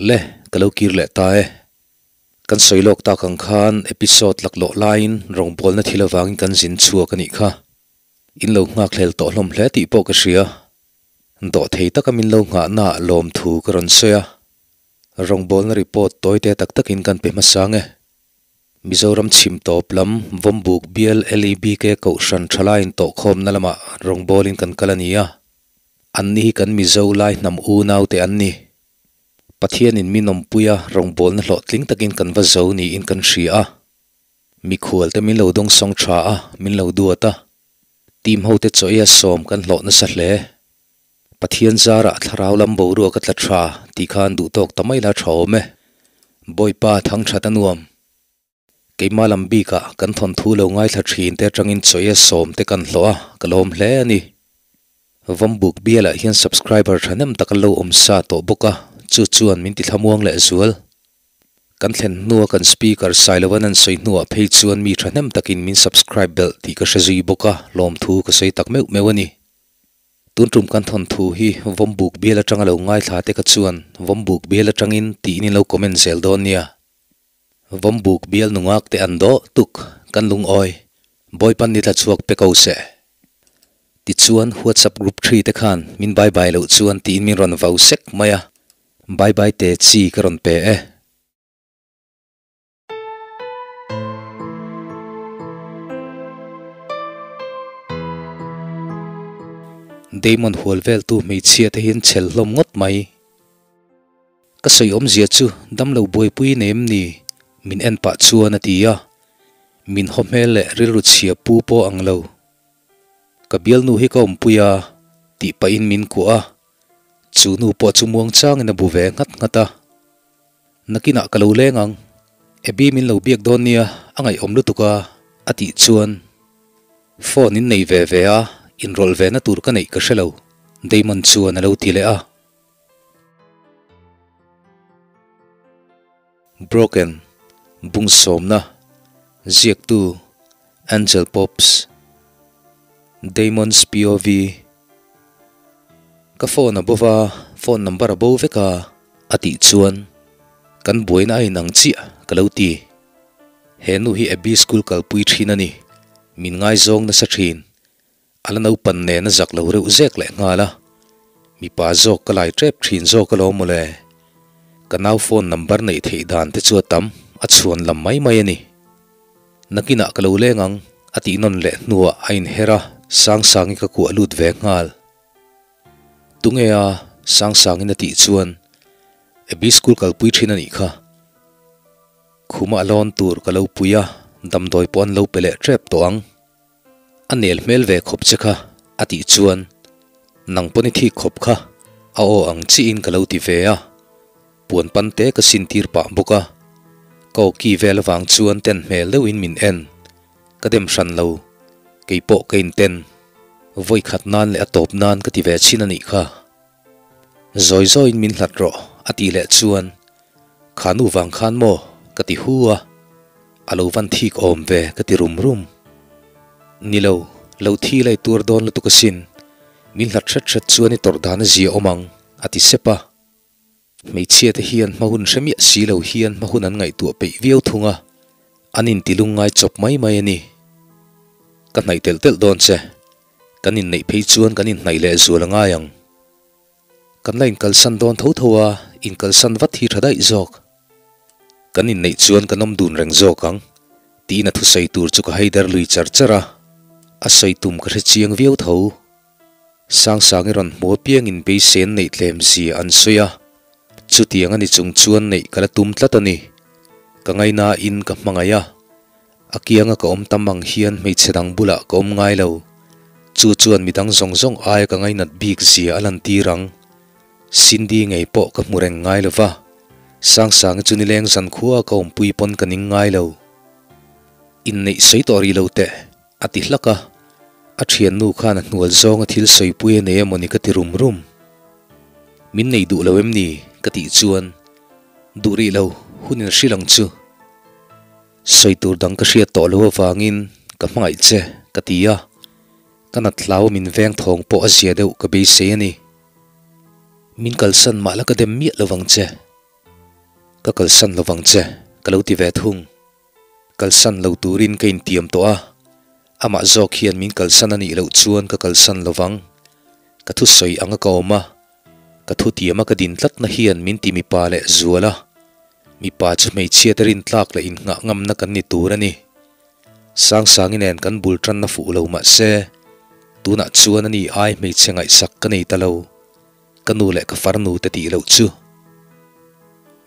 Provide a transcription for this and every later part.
Le, ka lo kir leh ta e. Kan sawi lawk tak ang khan episode laklawh laiin rawngbawlna thil avangin kan zin chhuak a nih kha. In lo nghakhlel tawh hlawm hle tih pawh ka hria. Dawhthei taka min lo nghahnaah lawmthu ka rawn sawi a. Rawngbawlna report tawite tak takin kan pe hmasang e. Mizoram chhim tawp lam Vawmbuk bial LEBK Kohhran thalaiin tawhkhawmna lamah rawngbawlin kan kal a ni a. Anni hi kan Mizo lai hnam unaute an ni. Pathianin min awmpuia rawngbawlna hlawhtling takin kan va zo niin kan hria a. Mikhualte min lo dawngsawng tha a, min lo duat a. Team hote chaw eia sawm kan hlawh nasa hle. Pathian zarah thlarau lam boruak a tla tha tih khan duhtawk ta mai la tha awm e. Bawipa thangthat a nuam. Keimah lam bikah kan thawnthu lo ngaithla thin te atangin chaw sawm te kan hlawh a, ka lawm hle a ni. Vawmbuk bialah hian subscriber thahnem tak an lo awm sa tawh bawk a, chu chuan min ti thlamuang leh zual. Kan thlen hnua kan speaker Sailovan an sawi hnuah phei chuan mi thahnem takin min subscribe belh tih ka hre zui bawk a, lawmthu ka sawi tak meuh meuh a ni. Tun tum kan thawnthu hi Vawmbuk bial atanga lo ngaithla te kha chuan Vawmbuk bial atangin tiin in lo comment zel dawn nia. Vawmbuk bial nungak te an dawh tuk kan lungawi Bawipan ni tla chhuak pe ko seh. Tichuan WhatsApp group thi te khan min bye bye loh chuan tiin min rawn vau sek mai a, bye bye te chi ka rawn pe e. Damon hual veltu hmeichhia te hi an chhel hlawm ngawt mai. Ka sawi awmzia chu damlo buaipui nei em ni? Min en pah chuan a ti a, min haw hmel leh rilru chhia pu pawh ang lo. Ka bialnu hi ka awmpui a, tih pahin min kuah a, chu nu pawh chu muang changin a bu ve nghat nghat a. Nakinah ka lo leng ang, Abby min lo biak dawn nia, a ngaihawm lutuk a, a tih chuan phone in nei ve ve a, inrawlh ve na tur ka neih ka hre lo, Damon chuan a lo ti leh a. Broken, Bung sawmna, Ziaktu, Angel Pops, Damon's POV, Ka phone a bo va, phone number a bo vek a, a tih chuan kan buaina a inang chiah ka lo ti. He nu hi Abby school kalpui thin a ni, min ngaizawng nasa thin. A la naupan nen a zak lo reuh zek leh nghal a, mipa zawk ka lai tep thin zawk alawm mawle. Ka nau phone number neih theih dan te chu a tam, a chhuan lam mai mai a ni. Nakinah ka lo leng ang, a tih nawn leh hnuah a inher a, Sangsangi ka kuah lut ve nghal. Tunge a? Sangsangin a tih chuan, Abby school kalpui thin a nih kha. Khuma a lawn tur ka lo pui a, damdawi pawh an lo pe leh tep tawh ang. A nel hmel ve khawp che kha, a tih chuan, Nang pawn i thik khawp kha, a aw ang chiin ka lo ti ve a. Puan pan te ka sin tir pah bawk a. Ka aw ki vel avang chuan ten hmel deuhin min en. Ka dem hran lo, kei pawh ka inten. Vawi khat nan leh a tawp nan ka ti ve chhin a nih kha. Zawi zawiin min hlat rawh, a tih leh chuan, Kha nu vang khan maw? ka ti hu a, a lo van thik awm ve ka ti rum rum. Ni lo, lo thi lai tuar dawn lutuk asin, min hlat hret hret chuan i tawrh dan a zia awm ang, a ti sep a. Hmeichhia te hian hma hun hre miah si lo hian hma hun an ngaihtuah peih viau thung a, an inti lungngai chawp mai mai a ni. Ka hnaih telh telh dawn che. Kan inneih phei chuan kan inhnaih leh zual a ngai ang. Kan la inkalsan dawn tho tho a, inkalsan vat hi tha daih zawk. Kan inneih chuan kan awm dun reng zawk ang, tiin a thusawi tur chu ka haider lui char char a, a sawi tum ka hre chiang viau tho. Sangsangi rawn hmu apiangin beisen neih tlem zia an sawi a, chutiang a ni chung chuan neih ka la tum tlat a ni. Ka ngainain ka hmangaih a. A kianga ka awm tam ang hian hmeichhe dang bulah ka awm ngai lo. Chu chuan midang zawng zawng aia ka ngainat bik zia a lantir ang. Cindy ngei pawh ka hmu reng ngai lo va, Sangsangi chu nileng zankhua ka awmpui pawn ka ning ngai lo. Inneih sawi tawh rih lo teh, a ti hlak a. A thiannu khan a hnual zawnga thil sawipui a nei emawni ka ti rum rum. Min nei duh lo em ni? ka tih chuan, Duh rih lo, hun in hrilh ang chu. Sawi tur dang ka hriat tawh lo avangin ka hmangaih che ka ti a, ka nat hlau min veng thawng pawh a zia deuh ka beisei a ni. Min kalsan mah la ka dem miah lo vang che. Ka kalsan lovang che, ka lo ti ve thung. Kalsan lo turin ka intiam tawh a, amah zawk hian min kalsan a nih loh chuan ka kalsan lovang. Ka thusawi anga ka awm a, ka thutiama ka din tlatna hian min ti mipa leh zual a, mipa chu hmeichhiate rintlak leh innghah ngamna kan ni tur a ni. Sangsangi nen kan bul tanna fuh lo mah se, tunah chuan ani ai hmeichhe ngaihsak ka nei ta lo. Ka nu leh ka farnu te tih loh chu.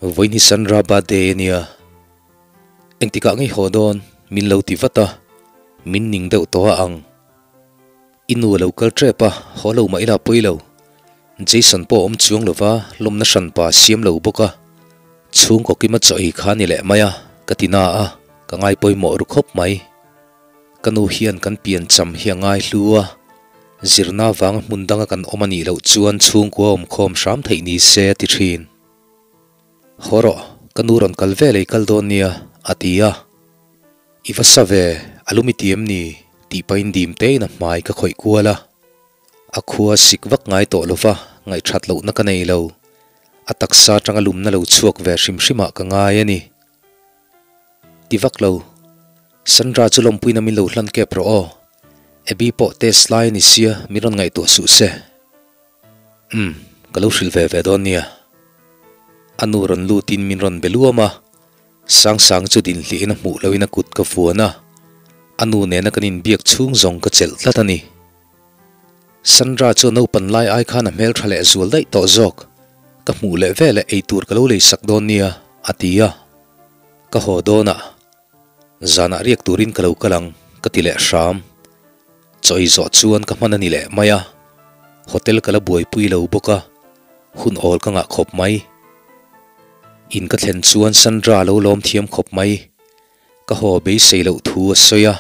Vawiin hi Sandra birthday a nia. Engtikah ngei haw dawn min lo ti vat a, min ning deuh tawh a ang. I nu a lo kal tep a, haw lo mah ila pawi lo. Jason pawh a awm chuang lova, lawmna hranpa a siam lo bawk a. Chhungkaw kima chaw ei kha a ni leh mai a, ka ti na a, ka ngai pawimawh ru khawp mai. Ka nu hian kan pian cham hi a ngai hlu a, zirna vanga hmun danga kan awm a nih loh chuan chhungkua awmkhawm hram theih ni se a ti thin. Haw rawh, ka nu rawn kal ve lei kal dawn nia, a ti a. I va sa ve, a lum i ti em ni? tih pahin dim tein a hmai ka khawih kual a. A khua sik vak ngai tawh lova, ngaihthat lohna ka nei lo. A taksa atanga lumna lo chhuak ve hrim hrimah ka ngai a ni. Ti vak lo. Sandra chu lawmpuina min lo hlan kep rawh aw. Abby pawh test lai a ni sia, min rawn ngaihtuah suh se. Umm, ka lo hrilh ve ve dawn nia. A nu rawn lutin min rawn be luam a, Sangsang chu dinhlihin a hmuh loin a kut ka vuan a, a nu nena kan inbiak chhung zawng ka chelh tlat a ni. Sandra chu a naupan lai ai khan a hmel tha leh zual daih tawh zawk, ka hmuh leh veleh eitur ka lo lei sak dawn nia, a ti a. Ka haw dawnah zanah riak turin ka lo kal ang, ka ti leh hram. Chaw ei zawh chuan ka hman a ni leh mai a, hotel ka la buaipui lo bawk a, hun awl ka ngah khawp mai. In ka thlen chuan Sandra a lo lawm thiam khawp mai. Ka haw beisei loh thu a sawi a,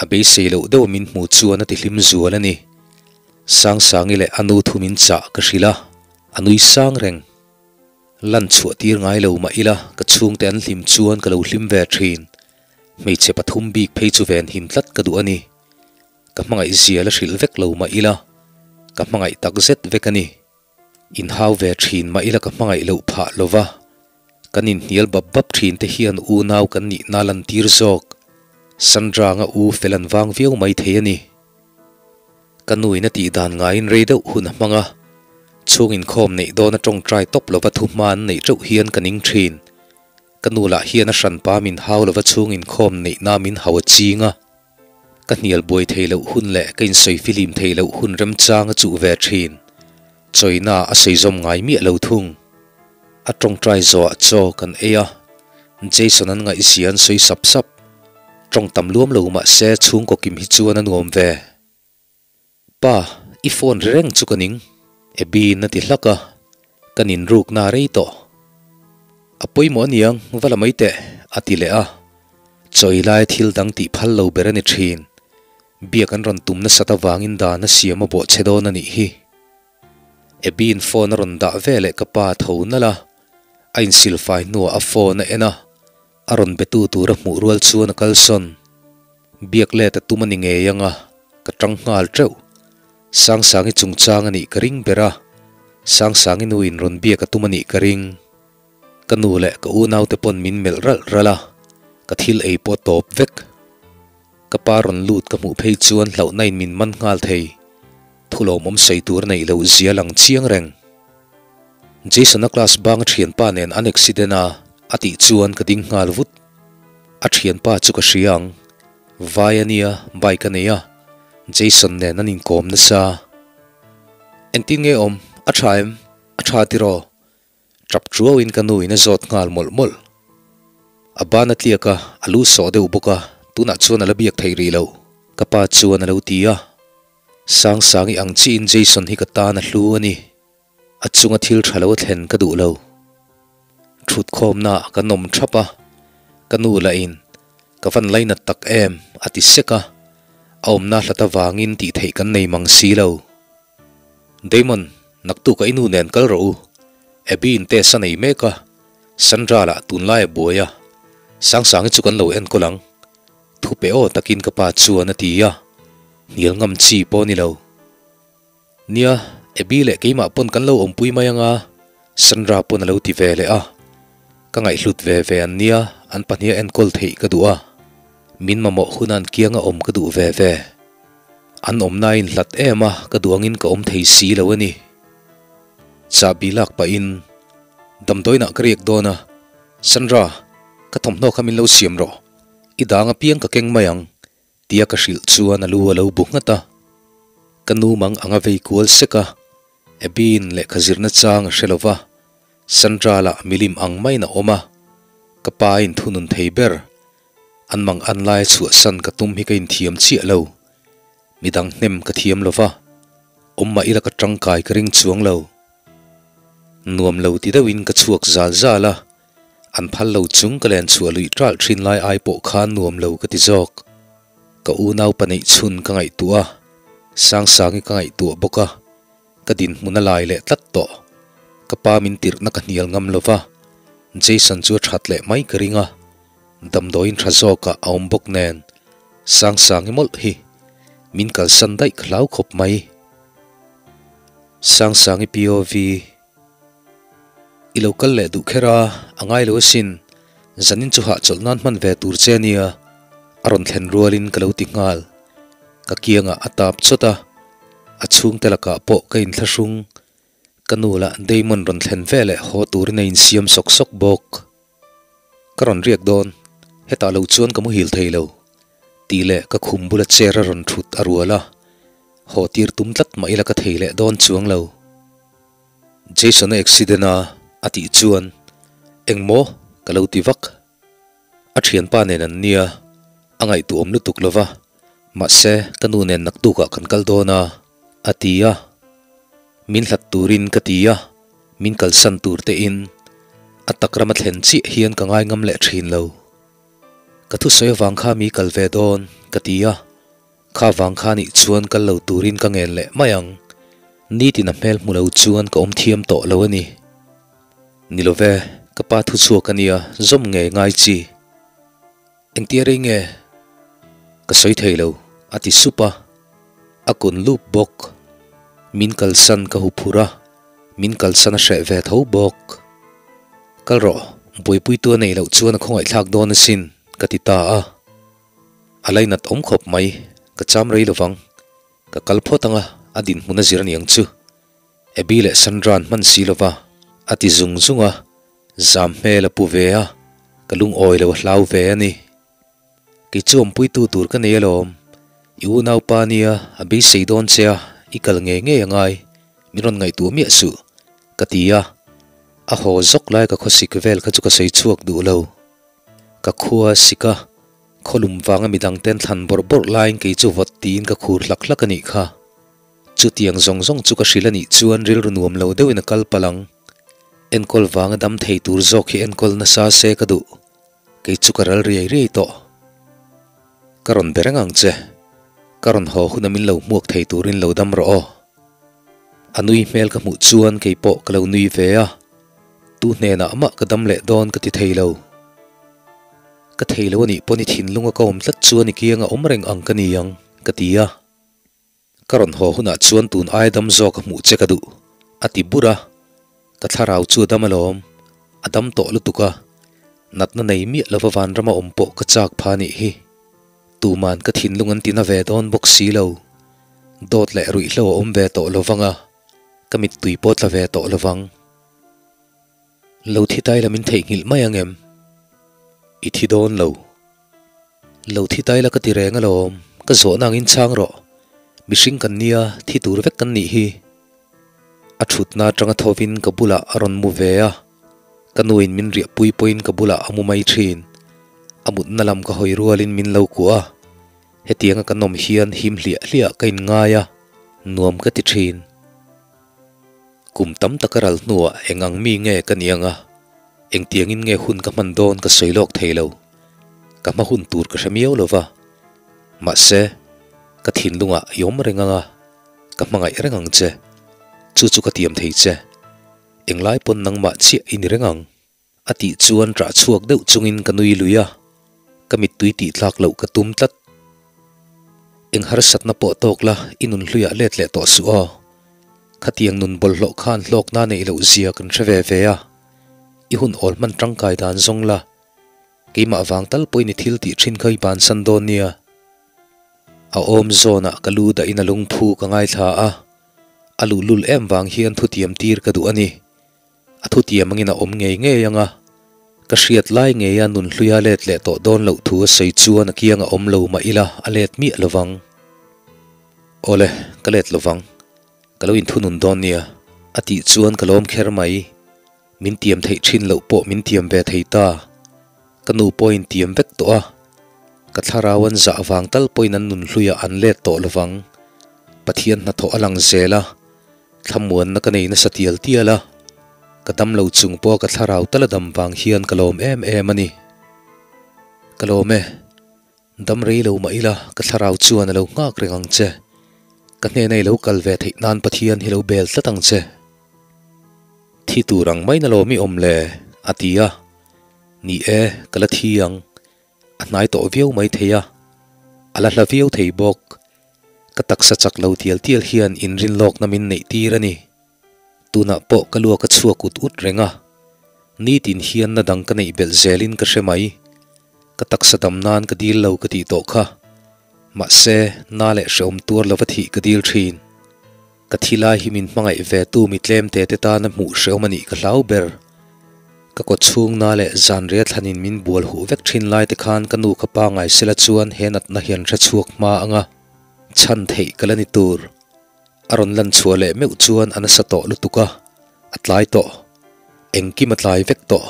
a beisei loh deuh min hmuh chuan a ti hlim zual a ni. Sangsangi leh a nu thu min chah ka hrilh a, a nui sang reng. Lan chhuah tir ngai lo mah ila ka chhungte an hlim chuan ka lo hlim ve thin. Hmeichhe pathum bik phei chu ven him tlat ka duh a ni. Ka hmangaih zia la hrilh vek lo mah ila ka hmangaih tak zet vek a ni. Inhau ve thin mah ila ka hmangaih loh phah lo va, kan inhnial bap bap thin te hian unau kan nihna lan tir zawk. Sandra anga u fel an vang viau mai thei a ni. Ka nuin a tih dan ngaiin rei deuh hun a hmang a, chhung inkhawm neih dawn a tawngtai tawp lova thuhma an neih teuh hian ka ning thin. Ka nu lah hian a hranpa min hau lova chhung inkhawm neihna min hau a ching a. Ka hnial buai thei loh hun leh ka insawi filim thei loh hun remchang a chuh ve thin. Chawina a sawi zawm ngai miah lo thung. A tawngtai zawhah chaw kan ei a, Jason an ngaihzia an sawi sap sap. Tawng tam luam lo mah se chhungkaw kim hi chuan a nuam ve. Pa, i phone ri reng chu ka ning. Abby-in a ti hlak a, kan inrukna a rei tawh. A pawimawh aniang, va la mai teh, a ti leh a. Chawi laia thil dang tih phal lo ber a ni thin. Biak an rawn tum nasat avangin dan a siam a bawh che dawn a nih hi. Abby-in phone a rawn dah veleh ka pa tho nalh a, a insilfai hnuah a phone a en a. A rawn betu tur a hmuh rual chuan a kalsawn. Biak let a tum a ni ngei ang a, ka tang nghal teuh. Sangsangi chungchang a nih ka ring ber a, Sangsangi nuin rawn biak a tum a nih ka ring. Ka nu leh ka unaute pawn min melh ralh ralh a, ka thil ei pawh a tawp vek. Ka pa rawn lut ka hmuh phei chuan hlauhna in min man nghal thei. Thulawmawm sawi tur neih loh zia lang chiang reng. Jason-a class bang a thianpa nen an accident a, a tih chuan ka ding nghal vut. A thianpa chu ka hria ang. Vai a nia, bike a nei a. Jason nen an inkawm nasa. Engtin nge awm? A tha em? A tha tiraw? Tap tuauin ka nu in a zawt nghal mawlh mawlh. A ban a tliak a, a lu sawh deuh bawk a, tunah chuan a la biak theih rih loh. Ka pa chuan a lo ti a. Sangsangi ang chiin Jason hi ka tan a hlu a ni. A chunga thil tha lo a thlen ka duh lo. Thutkhawmna ah ka nawm thap a, ka nu lah in ka van lainat tak em a ti sek a, a awmna hlat avangin tih theih kan nei mang si lo. Damon, naktuk a i nu nen kal rawh u. Abby in test a nei mek a, Sandra lah tunlai a buai a, Sangsangi chu kan lo enkawl ang. Thupe aw takin ka pa chuan a ti a, hnial ngam chi pawh a ni lo. Nia, Abby leh keimah pawn kan lo awmpui mai anga, Sandra pawn a lo ti ve leh a. Ka ngaihhlut ve ve an nia, an pahniha enkawl theih ka duh a, min mamawh hun an kianga awm ka duh ve ve. An awmna a inhlat em a, ka duh angin ka awm thei si lo a ni. Chahbi lak pahin damdawiinah ka riak dawn a, Sandra, ka thawmhnaw kha min lo siam rawh, i dang apiang ka keng mai ang, tia ka hrilh chuan a lu a lo bu nghat a. Ka nu mang anga vei kual sek a, Abby-in lehkha zirna chang a hre lo va, Sandra lah milim ang maiin a awm a, ka pa a inthunun thei ber. An mang an laia chhuahsan ka tum hi ka inthiam chiah lo. Midang hnem ka thiam lo va, awm mah ila ka tangkai ka ring chuang lo. Nuam lo ti deuhin ka chhuak zal zal a, an phal lo chung ka len chhuah luih ṭalh ṭhin lai ai pawh khan nuam lo ka ti zawk. Ka unaupa neih chhun ka ngaihtuah a, Sangsangi ka ngaihtuah bawk a, ka dinhmun a lai leh tlat tawh. Ka pa min tirhna ka hnial ngam lo va, Jason chu a that leh mai ka ring a, damdawiin tha zawkah a awm bawk nen Sangsangi mawlh hi min kalsan daih ka hlau khawp mai. Sangsangi POV I lo kal leh duh kher a, a ngai lo asin, zanin chu hahchawlh nan hman ve tur che ania, a rawn thlen rualin ka lo ti nghal. Ka kiangah a tap chawt a, a chhungte lakah pawh ka inthlahrung. Ka nu lah Damon rawn thlen ve leh haw turin a insiam sawk sawk bawk. Ka rawn riak dawn, hetah lo chuan ka muhil thei lo, tih leh ka khum bula chair a rawn thut a rual a, haw tir tum tlat mah ila ka thei leh dawn chuang lo. Jason-a accident a a tih chuan engmaw ka lo ti vak. A thianpa nen an nia, a ngaihtuahawm lutuk lo va, mahse ka nu nen naktukah kan kal dawn a, a ti a. Min hlat turin ka ti a, min kalsan tur tein a tak rama thlen chiah hian ka ngai ngam leh thin lo. Ka thusawi avang kha mi kal ve dawn, ka ti a, kha vang kha nih chuan kal lo turin ka ngen leh mai ang. Nitin a hmel hmu lo chuan ka awm thiam tawh lo a ni. Ni lo ve, ka pa thu chhuak a nia, zawm ngei ngai chi. Engtia rei nge? Ka sawi thei lo, a ti sup a. A kun lup bawk. Min kalsan ka hu phur a, min kalsan a hreh ve tho bawk. Kal rawh, buaipuitu a neih loh chuan a khawngaihthlak dawn asin, ka ti ta a. A lainat awm khawp mai, ka cham rei lovang. Ka kal phawt ang a, a dinhmun a zir a niang chu. Abby leh Sandra an hman si lova, a ti zung zung a, zam hmel a pu ve a, ka lungawi lo a hlau ve a ni. Kei chu awmpuitu tur ka nei alawm, i unaupa nia a beisei dawn che a, i kal ngei ngei a ngai, min rawn ngaihtuah miah suh, ka ti a, a haw zawk lai ka khawsik vel kha chu ka sawi chhuak duh lo. Ka khua a sik a, khawlum vanga midangten thlan bawrh bawrh laiin kei chu vawt tiin ka khur hlak hlak a nih kha. Chutiang zawng zawng chu ka hrilh a nih chuan rilru nuam lo deuhin a kal palh ang. Enkawl vanga dam thei tur zawk hi enkawl nasa se ka duh. Kei chu ka ral riai riai tawh. Ka rawn be reng ang che. Ka rawn haw huna min lo hmuak thei turin lo dam rawh aw. A nui hmel ka hmuh chuan kei pawh ka lo nui ve a. Tu hnenah mah ka dam leh dawn ka ti thei lo. Ka thei lo a nih pawn i thinlunga ka awm tlat chuan i kianga awm reng ang ka ni ang, ka ti a. Ka rawn haw hunah chuan tun aia dam zawk a hmuh che ka duh, a ti bur a. Ka thlarau chu a dam alawm, a dam tawh lutuk a, natna nei miah lova vanrama awm pawh ka chak pha nih hi. Tuman ka thinlung an tina ve dawn bawk si lo. Dawt leh ruihhlo a awm ve tawh lovang a, ka mittui pawh tla ve tawh lovang. Lo thi tai la min theihnghilh mai ang em? I thi dawn lo. Lo thi tai la ka ti reng alawm, ka zawhna angin chhang rawh. Mihring kan nia, thi tur vek kan nih hi. A thutna atanga thovin ka bulah a rawn mu ve a, ka nuin min riahpui pawhin ka bulah a mu mai thin. A mutna lam ka hawi rualin min lo kuah a, hetianga kan awm hian him hliah hliah ka inngai a, nuam ka ti thin. Kum tam tak a ral hnuah eng ang mi nge ka ni ang a, engtiangin nge hun ka hman dawn ka sawi lawk thei lo. Ka hma hun tur ka hre miau lo va. Mahse, ka thinlungah i awm reng ang a, ka hmangaih reng ang che. Chu chu ka tiam thei che. Englai pawn nangmah chiah i ni reng ang. A tih chuan ṭah chhuak deuh chungin ka nui lui a, ka mittui tih tlak loh ka tum tlat. Eng harsatna pawh tawk la, i nun hluiah let leh tawh suh aw. Khatiang nun bawlhhlawh khan hlawkna neih loh zia kan hre ve ve a. I hun awl hman tangkai dan zawng la, keimah vang tal pawhin i thil tih thin kha i bansan dawn nia. A awm zawnah ka lu dahin a lungphu ka ngaithla a, a luhlul em vang hian thutiam tir ka duh a ni. A thutiam angin a awm ngei ngei ang a, ka hriat lai ngeia nunhluia let leh tawh dawn loh thu a sawi chuan a kiang a awm lo mah ila a let miah lovang. Awle, ka let lovang. Ka lo inthunun dawn nia, a tih chuan ka lawm kher mai. Min tiam theih thin loh pawh min tiam ve thei ta. Ka nu pawhin tiam vek tawh a, ka thlarau an zah vang tal pawhin an nunhluiah an let tawh lovang. Pathian hnathawh a lang zel a, thlamuanna ka nei nasa tial tial a, ka dam lo chung pawha ka thlarau tal a dam vang hian ka lawm em em a ni. Ka lawm e. Dam rei lo mah ila ka thlarau chuan a lo nghak reng ang che. Ka hnena i lo kal ve theih nan Pathian hi lo bel tlat ang che. Thi tur ang mai na lawm i awm le? a ti a. Ni e, ka la thi ang. A hnai tawh viau mai thei a, a la hla viau thei bawk. Ka taksa chak lo tial tial hian inrinlawkna min neih tir a ni. Tunah pawh ka luak a chhuak ut ut reng a, nitin hian na dang ka neih belh zelin ka hre mai. Ka taksa dam nan ka dil lo ka tih tawh kha. Mahse, na leh hreawm tuar lova thih ka dil thin. Ka thi lai hi min hmangaih ve tu mi tlem te te tana hmuh hreawm a nih ka hlau ber. Ka kaw chhung na leh zan ria thlanin min bual huh vek thin lai te khan ka nu ka pa ngaisela chuan he natna hian hre chhuak hma anga chhan theih ka la ni tur. A rawn lan chhuah leh meuh chuan a nasa tawh lutuk a, a tlai tawh. Engkim a tlai vek tawh.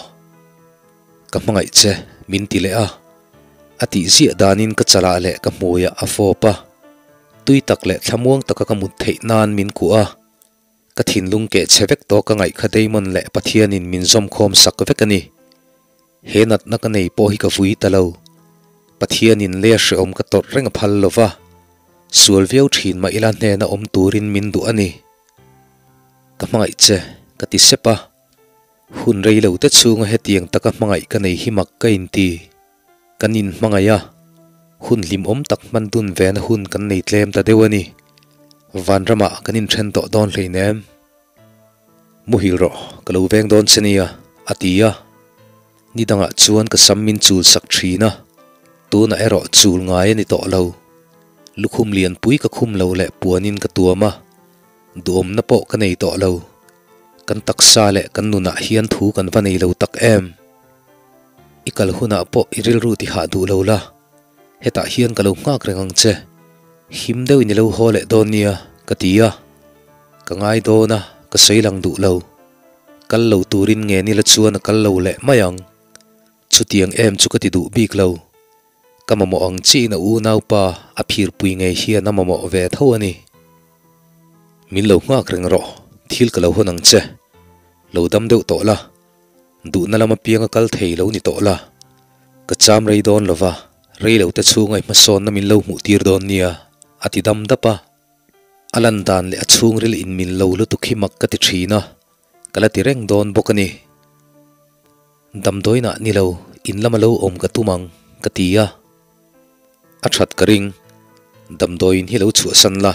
Ka hmangaih che, min ti leh a. A tih ziah danin ka chalah leh ka hmuiah a fawp a. Tui tak leh thlamuang taka ka mut theih nan min kuah a. Ka thinlung keh chhe vek tawh ka ngaih kha Damon leh Pathianin min zawmkhawm sak vek a ni. He natna ka nei pawh hi ka vui ta lo. Pathianin leh hreawm ka tawrh reng a phal lo va, sual viau thin mah ila hnena awm turin min duh a ni. Ka hmangaih che, ka ti sep a. Hun rei lo te chhunga hetiang taka hmangaih ka nei hi mak ka inti. Kan inhmangaih a, hun hlimawm tak hman dun vena hun kan nei tlem ta deuh a ni. Vanramah kan inthen tawh dawn hleinem. Muhil rawh, ka lo veng dawn che nia, a ti a. Ni dangah chuan ka sam min chul sak thin a, tunah erawh chul ngai a ni tawh lo. Lukhum lianpui ka khum lo leh puanin ka tuam a, duhawmna pawh ka nei tawh lo. Kan taksa leh kan nunah hian thu kan va nei lo tak em? I kal hunah pawh i rilru ti hah duh lo la, hetah hian ka lo nghak reng ang che. Him deuhin i lo haw leh dawn nia, ka ti a. Ka ngai dawn a, ka sawi lang duh lo. Kal lo turin nge nila chuan a kal lo leh mai ang. Chutiang em chu ka ti duh bik lo. Ka mamawh ang chiin a unaupa a phirpui ngei hian a mamawh ve tho a ni. Min lo nghak reng rawh, thil ka lo hawn ang che. Lo dam deuh tawh la. Duhna lam apianga kal thei lo ni tawh la, ka cham rei dawn lo va, rei lo te chhunga i hmasawnna min lo hmuh tir dawn nia, a ti dam dap a. A lan dan leh a chhungril in min lo lutuk hi mak ka ti thin a, ka la ti reng dawn bawk a ni. Damdawiinah ni lo, in lama lo awm ka tum ang, ka ti a. A that ka ring, damdawiin hi lo chhuahsan la,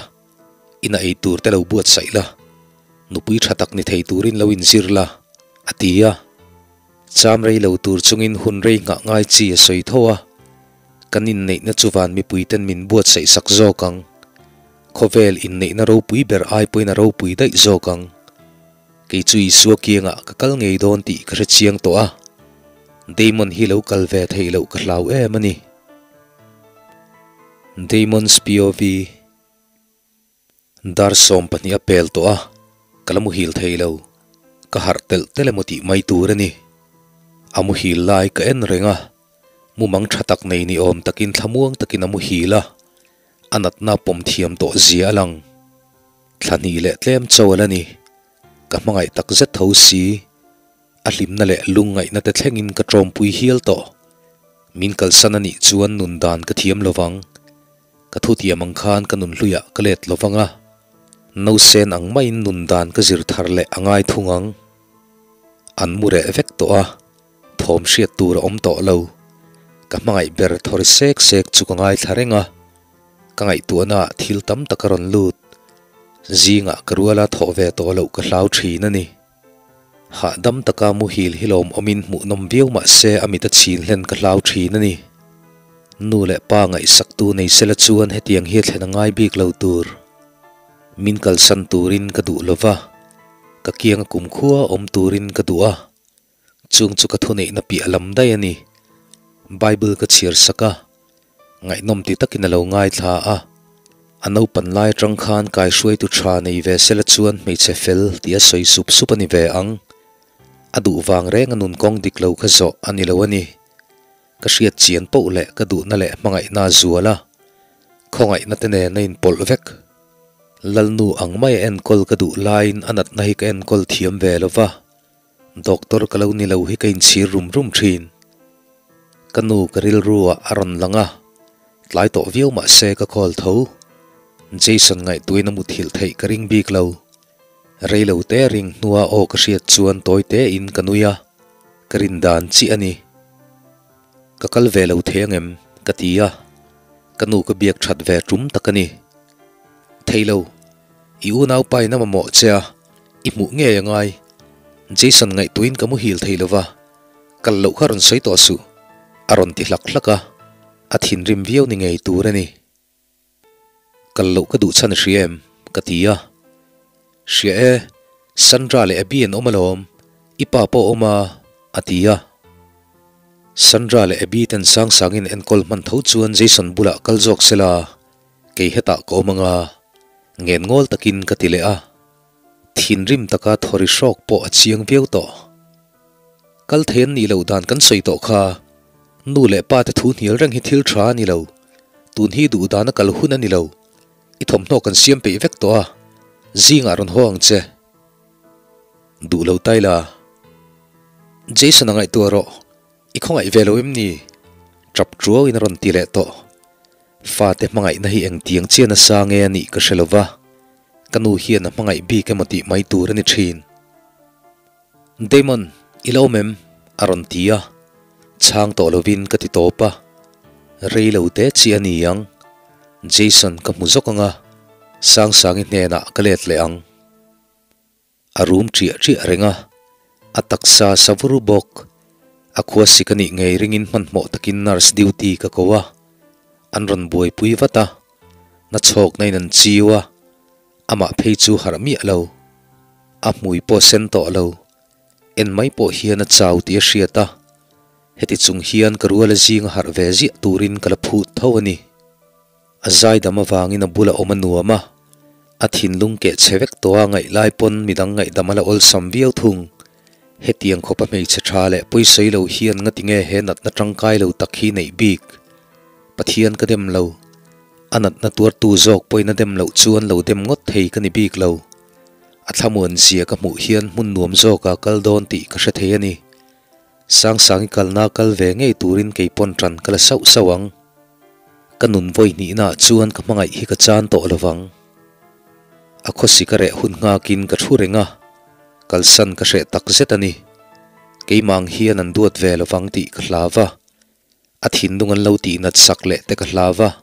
ina ei tur te lo buatsaih la, nupui tha tak ni thei turin lo inzir la, a ti a. Cham rei lo tur chungin hun rei nghah ngai chi a sawi tho a, kan inneihna chu van mipuiten min buatsaih sak zawk ang. Khawvel inneihna ropui ber ai pawhin a ropui daih zawk ang. Kei chu Isua kiangah ka kal ngei dawn tih ka hre chiang tawh a, Damon hi lo kal ve theih loh ka hlau em a ni. Damon's POV. Dar 12 a pel tawh a, ka la muhil thei lo. Ka harh telh telh emaw tih mai tur a ni. A muhil lai ka en reng a, mumang tha tak nei ni awm takin thlamuang takin a muhil a, a natna pawm thiam tawh zia a lang. Thla hnih leh tlem cho a la ni. Ka hmangaih tak zet tho si. A hlimna leh lungngaihna te thlengin ka tawmpui hial tawh. Min kalsan a nih chuan nun dan ka thiam lo vang. Ka thutiam ang khan ka nun hluiah ka let lo vang a, nausen ang maiin nun dan ka zir thar leh a ngai thung ang. An mu reh vek tawh a, thawm hriat tur a awm tawh lo. Ka hmangaih ber thawri sek sek chu ka ngaithla reng a, ka ngaihtuahna ah thil tam tak a rawn lut. Zingah ka ruala thawh ve tawh loh ka hlau thin a ni. Hahdam taka muhil hi lawmawmin hmuhnawm viau mah se a mit a chhin hlen ka hlau thin a ni. Nu leh pa ngaihsaktu nei sela chuan hetiang hi a thlen a ngai bik lo tur. Min kalsan turin ka duh lova, ka kianga kumkhua awm turin ka duh a, chung chu ka thuneihna piah lam daih a ni. Bible ka chhiar sak a, ngaihnawm ti takin a lo ngaithla a. A naupan lai atang khan kaihruaitu tha nei ve sela chuan hmeichhe fel tih a sawi sup sup a ni ve ang. A duh vang reng a nun kawng dik lo kha zawh a ni lo a ni. Ka hriat chian poh leh ka duhna leh hmangaihna a zual a, khawngaihna te nen a inpawlh vek. Lalnu ang mai a enkawl ka duh laiin a natna hi ka enkawl thiam ve lo va, doctor ka lo ni lo hi ka inchhir rum rum thin. Ka nu ka rilru ah a rawn lang a, tlai tawh viau mah se ka call tho. Jason ngaihtuahin a muthilh theih ka ring bik lo. Reilo te ring hnua aw ka hriat chuan tawi te in ka nui a, ka rin dan chiah a ni. Ka kal ve lo thei angem? ka ti a, ka nu ka biak that ve tum tak a ni. Thei lo, i unaupa in a mamawh che a, i hmuh ngei a ngai. Jason ngaihtuahin ka muhil thei lova, kal loh kha rawn sawi tawh suh, a rawn ti hlak hlak a, a thinrim viau ni ngei tur a ni. Kal loh ka duh chhan a hria em? ka ti a. Hria e, Sandra leh Abby an awm alawm, i pa pawh a awm a, a ti a. Sandra leh Abby ten sang sangin enkawl hman tho chuan Jason bulah kal zawk sela, kei hetah ka awm anga, ngen ngawl takin ka ti leh a. Thinrim taka thawri hrawk pawh a chiang viau tawh. Kal thei an nih loh dan kan sawi tawh kha. Nu leh pa te thu hnial reng hi thil tha a ni lo. Tun hi duh dana kal hun a ni lo. I thawmhnaw kan siam peih vek tawh a, zingah rawn haw ang che. Duh lo tai la. Jason a ngaihtuah rawh. I khawngaih ve lo em ni? Tap tuau in a rawn ti leh tawh. Fate hmangaihna hi engtiang chian a sa nge a nih ka hre lo va, ka nu hian a hmangaih bik emaw tih mai tur a ni thin. Damon, i lo awm em? a rawn ti a, chhang tawh lovin ka ti tawp a, rei lo te chi a ni ang, Jason ka hmu zawk ang a, Sangsangi hnenah ka let leh ang. A rum ṭiah ṭiah reng a, a taksa sa vur bawk. A khua sik a nih ngei ringin hmanhmawh takin nurse duty ka ko a, an rawn buaipui vat a, na chhawkna in an chiu a, amah phei chu harh miah lo. A hmui pawh sen tawh lo, en mai pawh hian a chau tih a hriat a, heti chung hian ka ruala zinga harh ve ziah turin ka la phut tho a ni. A zaidam avangin a bula awm a nuam a, a thinlung keh chhe vek tawh a ngaih lai pawn midang ngaihdam a la awlsam viau thung. Hetiang khawpa hmeichhe tha leh pawisawi lo hian ngatinge he natna tangkai lo tak hi neih bik? Pathian ka dem lo. A natna tuartu zawk pawhin a dem loh chuan lo dem ngawt thei ka ni bik lo. A thlamuan zia ka hmuh hian hmun nuam zawkah kal dawn tih ka hre thei a ni. Sangsangi kalna kal ve ngei turin kei pawn ṭan ka la sauh sauh ang. Ka nun vawi hnihnaah chuan ka hmangaih hi ka chan tawh lo vang. A khawsi ka reh hun nghakin ka thu reng a, kalsan ka hreh tak zet a ni. Keimah ang hian an duat ve lo vang tih ka hlau va, a thinlung an lo tihnat sak leh te ka hlau va.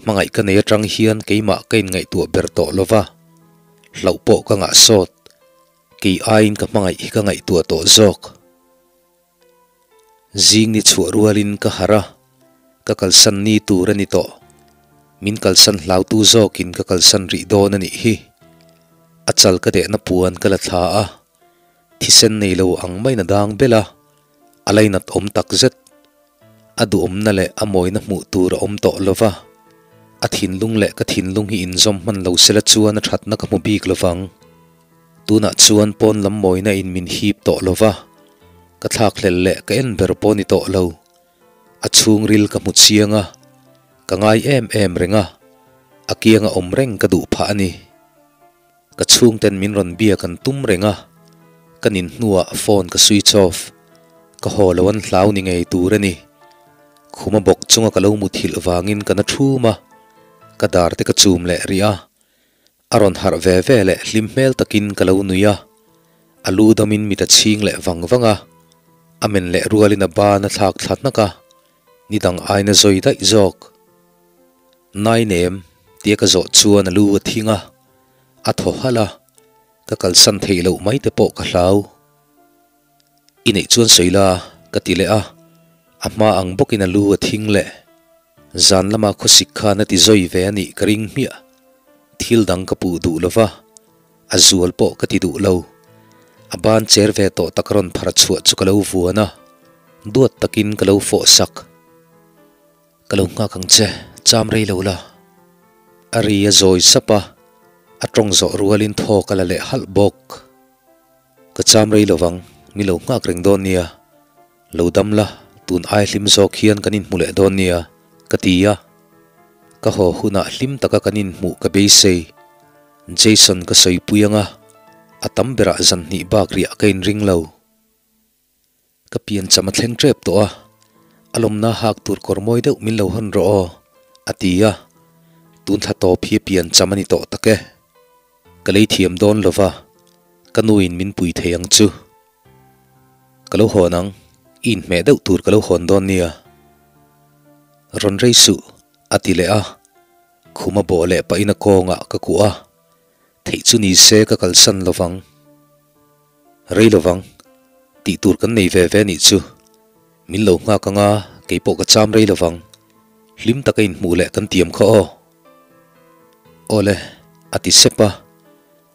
Hmangaih ka nei atang hian keimah ka inngaihtuah ber tawh lo va, hlauh pawh ka ngah sawt. Kei aiin ka hmangaih hi ka ngaihtuah tawh zawk. Zing ni chhuah rualin ka harh a, ka kalsan ni tur a ni tawh. Min kalsan hlautu zawkin ka kalsan rih dawn a nih hi. A chal ka dehna puan ka la thla a, thisen nei lo ang maiin a dang bel a, a lainat awm tak zet. A duhawmna leh a mawina hmuh tur a awm tawh lo va, a thinlung leh ka thinlung hi inzawm hman lo sela chuan a thatna ka hmu bik lo vang. Tunah chuan pawn lam mawina in min hip tawh lo va, ka thlakhlel leh ka en ber pawh ni tawh lo. A chhungril ka hmu chiang a, ka ngai em em reng a, a kianga awm reng ka duh phah a ni. Ka chhungten min rawn biak an tum reng a, ka nin hnuah phone ka switch off. Ka haw lo an hlau ni ngei tur a ni. Khuma bawk chunga ka lo muthilh vangin ka na thum a, ka dar te ka chum leh rih a. A rawn harh ve ve leh hlim hmel takin ka lo nui a, a lu damin mit a chhing leh vang vang a, a men leh rualin a ban a thlak thla hnak a, ni dang aina zawi daih zawk. Nai nem, tia ka zawh chuan a lu a thing a, a thaw halh a, ka kalsan theih loh mai te pawh ka hlau. I neih chuan sawi la ka ti leh a, a hma ang bawkin a lu a thing leh. Zan lama khawsik khan a ti zawi ve a nih ka ring hmiah. Thil dang ka puh duh lo va, a zual pawh ka ti duh lo. A ban cher ve tawh tak rawn phar chhuah chu ka lo vuan a, duat takin ka lo fawh sak. Ka lo nghak ang che, cham rei lo la. A ri a zawi sap a, a tawng zawh rualin thaw ka la leh halh bawk. Ka cham rei lo vang, mi lo nghak reng dawn nia. Lo dam la, tun ai hlim zawk hian kan inhmu leh dawn nia, ka ti a. Ka haw hunah hlim taka kan inhmuh ka beisei. Jason ka sawipui ang a, a tam berah zan hnih bak riah ka inring lo. Ka pian cham a thleng tep tawh a, a lawmna hak tur kawr mawi deuh min lo hawn rawh aw, a ti a. Tun thla tawp hi pian cham a ni tawh tak e. Ka lei thiam dawn lo va, ka nuin min pui thei ang chu. Ka lo hawn ang, i inhmeh deuh tur ka lo hawn dawn nia. Rawn rei suh, a ti leh a. Khum a bawh leh pahin a kawngah ka kuah a, theih chu ni se ka kalsan lo vang. Rei lovang, tih tur kan nei ve ve nih chu. Min lo nghak anga kei pawh ka cham rei lovang. Hlim taka inhmuh leh kan tiam kha aw. Awle, a ti sep a.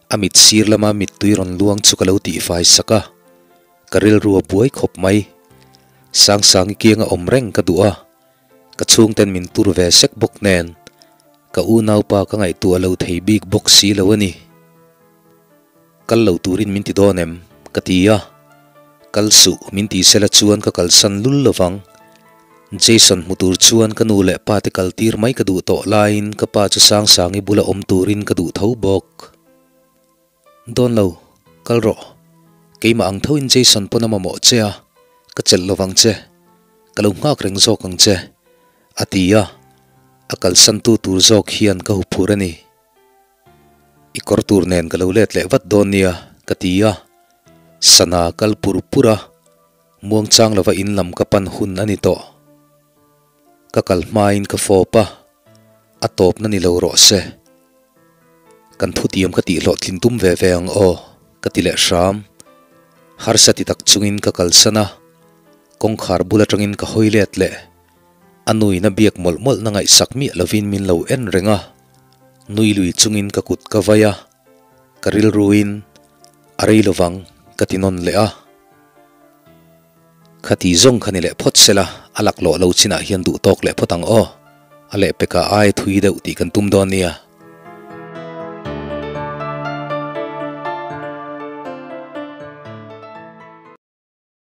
A mit sir lama mittui rawn luang chu ka lo tihfai sak a. Ka rilru a buai khawp mai. Sangsangi kianga awm reng ka duh a. Ka chhungten min tur ve sek bawk nen ka unaupa ka ngaihtuah lo thei bik bawk si lo a ni. Kal lo turin min ti dawn em? ka ti a. Kal suh min ti sela chuan ka kalsan lul lovang. Jason hmu tur chuan ka nu leh pa te kal tir mai ka duh tawh laiin ka pa chu Sangsangi bula awm turin ka duh tho bawk. Dawn lo, kal rawh. Keimah ang thoin Jason pawn a mamawh che a, ka chelh lovang che. Ka lo nghak reng zawk ang che, a ti a. A kalsantu tur zawk hian ka huphur a ni. I kawr tur nen ka lo let leh vat dawn nia, ka ti a. Sana kal pur pur a, muangchang lova in lam ka pan hun a ni tawh. Ka kal hmain ka fawp a, a tawpna ni lo rawh se. Kan thutiam ka tih hlawhtlin tum ve ve ang aw, ka ti leh hram. Harsa ti tak chungin ka kalsan a, kawngkhar bul atangin ka hawi let leh. A nuin a biak mawlh mawlhna ngaihsak miah lovin min lo en reng a, nui lui chungin ka kut ka vai a, ka rilruin a rei lovang ka ti nawn leh a. Khati zawng kha ni leh phawt sela, a laklawh lo chinah hian duh tawk leh phawt ang aw, a lehpekah ai thui deuh tih kan tum dawn nia.